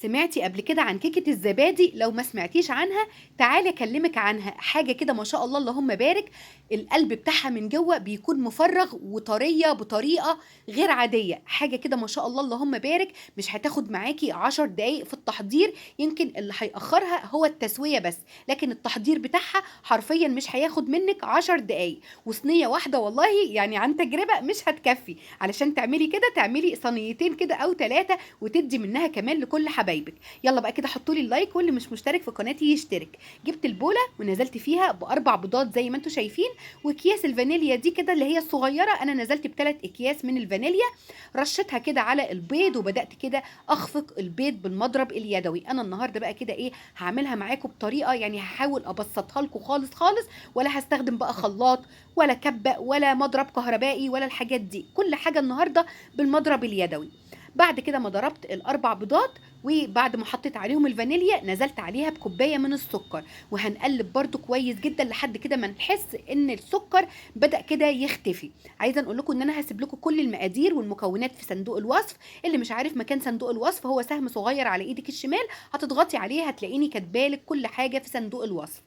سمعتي قبل كده عن كيكة الزبادي؟ لو ما سمعتيش عنها تعالي اكلمك عنها. حاجة كده ما شاء الله اللهم بارك، القلب بتاعها من جوه بيكون مفرغ وطرية بطريقة غير عادية. حاجة كده ما شاء الله اللهم بارك، مش هتاخد معاكي 10 دقايق في التحضير، يمكن اللي هيأخرها هو التسوية بس، لكن التحضير بتاعها حرفيا مش هياخد منك 10 دقايق. وصينية واحدة والله يعني عن تجربة مش هتكفي، علشان تعملي كده تعملي صينيتين كده او 3 وتدي منها كمان لكل حبايبك. يلا بقى كده حطوا لي ال like، واللي مش مشترك في قناتي يشترك. جبت البوله ونزلت فيها ب4 بيضات زي ما انتم شايفين، واكياس الفانيليا دي كده اللي هي الصغيرة انا نزلت ب3 اكياس من الفانيليا، رشيتها كده على البيض وبدات كده اخفق البيض بالمضرب اليدوي. انا النهارده بقى كده ايه هعملها معاكم بطريقة يعني هحاول ابسطها لكم خالص خالص، ولا هستخدم بقى خلاط ولا كبه ولا مضرب كهربائي ولا الحاجات دي، كل حاجة النهارده بالمضرب اليدوي. بعد كده ما ضربت ال4 بيضات وبعد ما حطيت عليهم الفانيليا نزلت عليها بكوبايه من السكر، وهنقلب برده كويس جدا لحد كده ما نحس ان السكر بدأ كده يختفي. عايزه اقول لكم ان انا هسيب لكم كل المقادير والمكونات في صندوق الوصف، اللي مش عارف مكان صندوق الوصف هو سهم صغير على ايدك الشمال هتضغطي عليه هتلاقيني كاتبالك كل حاجة في صندوق الوصف.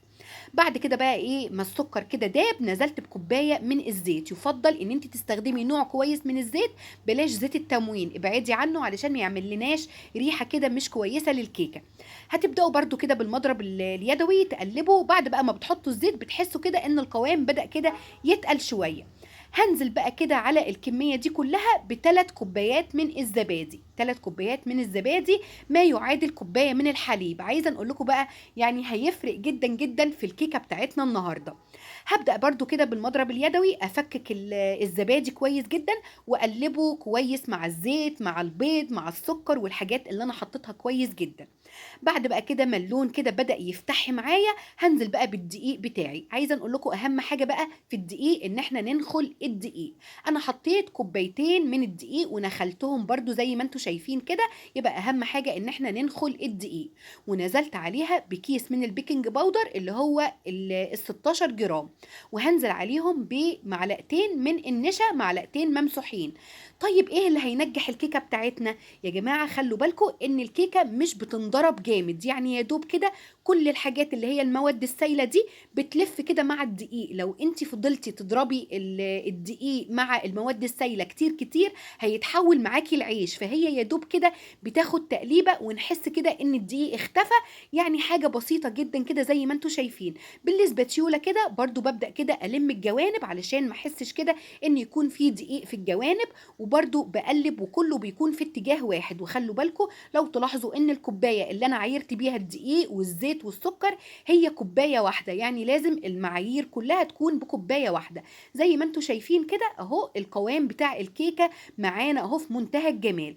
بعد كده بقى ايه ما السكر كده داب نزلت بكوبايه من الزيت. يفضل ان انت تستخدمي نوع كويس من الزيت، بلاش زيت التموين، ابعدي عنه علشان ما يعمل لناش ريحه كده مش كويسة للكيكه. هتبداوا برده كده بالمضرب اليدوي تقلبوا، بعد بقى ما بتحطوا الزيت بتحسوا كده ان القوام بدا كده يتقل شوية. هنزل بقى كده على الكمية دي كلها ب3 كوبايات من الزبادي، 3 كوبايات من الزبادي ما يعادل كوباية من الحليب. عايزة نقول لكم بقى يعني هيفرق جدا جدا في الكيكة بتاعتنا النهاردة. هبدأ برضو كده بالمضرب اليدوي أفكك الزبادي كويس جدا وأقلبه كويس مع الزيت مع البيض مع السكر والحاجات اللي أنا حطيتها كويس جدا. بعد بقى كده ما اللون كده بدأ يفتح معايا هنزل بقى بالدقيق بتاعي. عايزة نقول لكم أهم حاجة بقى في الدقيق إن احنا ننخل الدقيق. أنا حطيت كوبايتين من الدقيق ونخلتهم برضو زي ما انتم شايفين كده، يبقى أهم حاجة إن احنا ننخل الدقيق. ونزلت عليها بكيس من ال baking powder اللي هو ال 16 جرام، وهنزل عليهم بمعلقتين من النشا، معلقتين ممسوحين. طيب ايه اللي هينجح الكيكه بتاعتنا يا جماعة؟ خلوا بالكم ان الكيكه مش بتنضرب جامد، يعني يا دوب كده كل الحاجات اللي هي المواد السايله دي بتلف كده مع الدقيق. لو انت فضلتي تضربي الدقيق مع المواد السايله كتير كتير هيتحول معاكي العيش، فهي يا دوب كده بتاخد تقليبه ونحس كده ان الدقيق اختفى، يعني حاجة بسيطة جدا كده زي ما انتم شايفين. بالسباتيولا كده برضو ببدا كده الم الجوانب علشان ما احسش كده ان يكون في دقيق في الجوانب، وبرضو بقلب وكله بيكون في اتجاه واحد. وخلوا بالكم لو تلاحظوا ان الكوباية اللي انا عايرت بيها الدقيق والزيت والسكر هي كوباية واحدة، يعني لازم المعايير كلها تكون بكوبايه واحدة. زي ما انتم شايفين كده اهو القوام بتاع الكيكه معانا اهو في منتهى الجمال.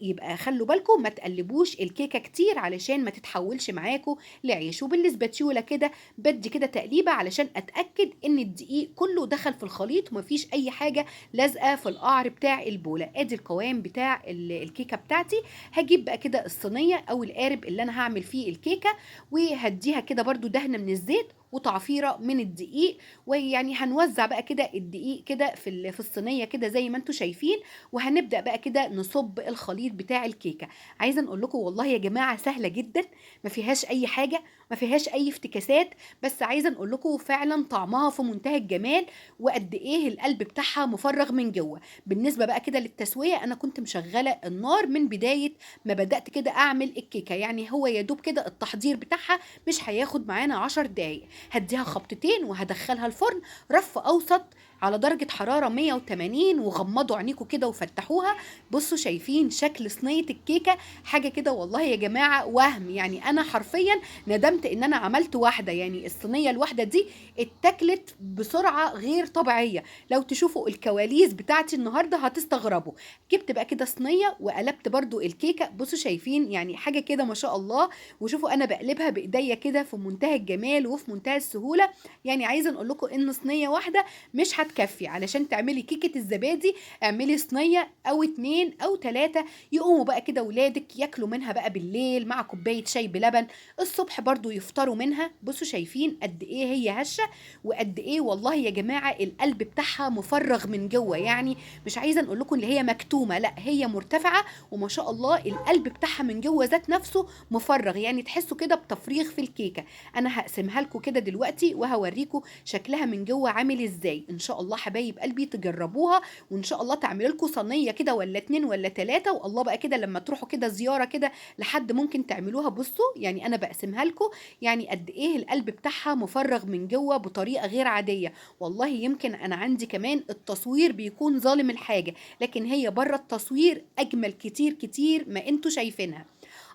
يبقى خلوا بالكم ما تقلبوش الكيكه كتير علشان ما تتحولش معاكم لعيش. وبالسباتيولا كده بدي كده تقليبه علشان اتاكد ان الدقيق كله دخل في الخليط ومفيش اي حاجة لازقه في القعر بتاع البوله. ادي القوام بتاع الكيكه بتاعتي. هجيب بقى كده الصينية او القارب اللي انا هعمل فيه الكيكه، وهديها كده برضو دهنه من الزيت وتعفيره من الدقيق، ويعني هنوزع بقى كده الدقيق كده في الصينية كده زي ما انتم شايفين. وهنبدا بقى كده نصب الخليط بتاع الكيكه. عايزه نقول لكم والله يا جماعة سهلة جدا، ما فيهاش اي حاجة، ما فيهاش اي افتكاسات، بس عايزه نقول لكم فعلا طعمها في منتهى الجمال وقد ايه القلب بتاعها مفرغ من جوه. بالنسبة بقى كده للتسويه، انا كنت مشغله النار من بداية ما بدات كده اعمل الكيكه، يعني هو يا دوب كده التحضير بتاعها مش هياخد معانا 10 دقايق. هديها خبطتين وهدخلها الفرن رف اوسط على درجة حرارة 180، وغمضوا عينيكم كده وفتحوها. بصوا شايفين شكل صينية الكيكة، حاجة كده والله يا جماعة وهم، يعني أنا حرفيا ندمت إن أنا عملت واحدة، يعني الصينية الواحدة دي اتاكلت بسرعة غير طبيعية. لو تشوفوا الكواليس بتاعتي النهاردة هتستغربوا. جبت بقى كده صينية وقلبت برضو الكيكة، بصوا شايفين يعني حاجة كده ما شاء الله. وشوفوا أنا بقلبها بإيديا كده في منتهى الجمال وفي منتهى السهولة. يعني عايزة أقول لكم إن صينية واحدة مش هتكفي هتكفي. علشان تعملي كيكة الزبادي اعملي صينية او 2 او 3، يقوموا بقى كده ولادك ياكلوا منها بقى بالليل مع كوباية شاي بلبن، الصبح برضو يفطروا منها. بصوا شايفين قد ايه هي هشه وقد ايه والله يا جماعة القلب بتاعها مفرغ من جوه، يعني مش عايزه نقول لكم اللي هي مكتومة، لا هي مرتفعة وما شاء الله القلب بتاعها من جوه ذات نفسه مفرغ، يعني تحسوا كده بتفريغ في الكيكه. انا هقسمها لكم كده دلوقتي وهوريكم شكلها من جوه عامل ازاي. ان شاء الله حبايب قلبي تجربوها، وان شاء الله تعملوا لكم صينية كده ولا 2 ولا 3، والله بقى كده لما تروحوا كده زيارة كده لحد ممكن تعملوها. بصوا يعني انا بقسمها لكم، يعني قد ايه القلب بتاعها مفرغ من جوه بطريقة غير عادية. والله يمكن انا عندي كمان التصوير بيكون ظالم الحاجة، لكن هي بره التصوير اجمل كتير كتير ما انتوا شايفينها.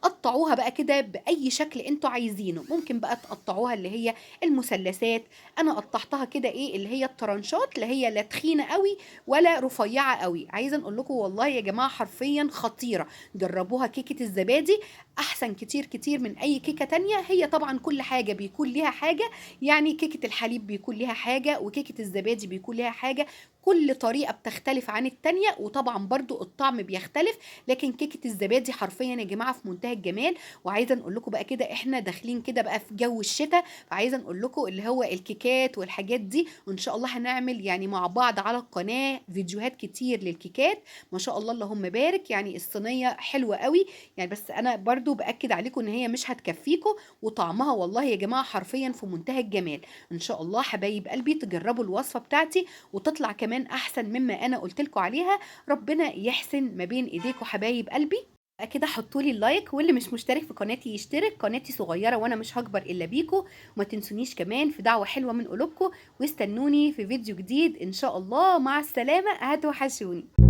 قطعوها بقى كده باي شكل انتوا عايزينه، ممكن بقى تقطعوها اللي هي المثلثات، انا قطعتها كده ايه اللي هي الطرنشات، لا هي لا تخينة قوي ولا رفيعة قوي. عايزه اقول لكم والله يا جماعة حرفيا خطيرة، جربوها. كيكة الزبادي احسن كتير كتير من اي كيكة تانية. هي طبعا كل حاجة بيكون ليها حاجة، يعني كيكة الحليب بيكون ليها حاجة، وكيكه الزبادي بيكون ليها حاجة، كل طريقه بتختلف عن التانية، وطبعا برضو الطعم بيختلف، لكن كيكة الزبادي حرفيا يا جماعة في منتهى الجمال. وعايزه نقول لكم بقى كده احنا داخلين كده بقى في جو الشتاء، فعايزه نقول لكم اللي هو الكيكات والحاجات دي، وان شاء الله هنعمل يعني مع بعض على القناة فيديوهات كتير للكيكات ما شاء الله اللهم بارك. يعني الصينية حلوة قوي يعني، بس انا برضو باكد عليكم ان هي مش هتكفيكم، وطعمها والله يا جماعة حرفيا في منتهى الجمال. ان شاء الله حبايب قلبي تجربوا الوصفة بتاعتي وتطلع كمان احسن مما انا قلت لكم عليها. ربنا يحسن ما بين ايديكم حبايب قلبي. كده حطوا لي ال like، واللي مش مشترك في قناتي يشترك، قناتي صغيرة وانا مش هكبر الا بيكم. وما تنسونيش كمان في دعوه حلوة من قلوبكم، واستنوني في فيديو جديد ان شاء الله. مع السلامة، هتوحشوني.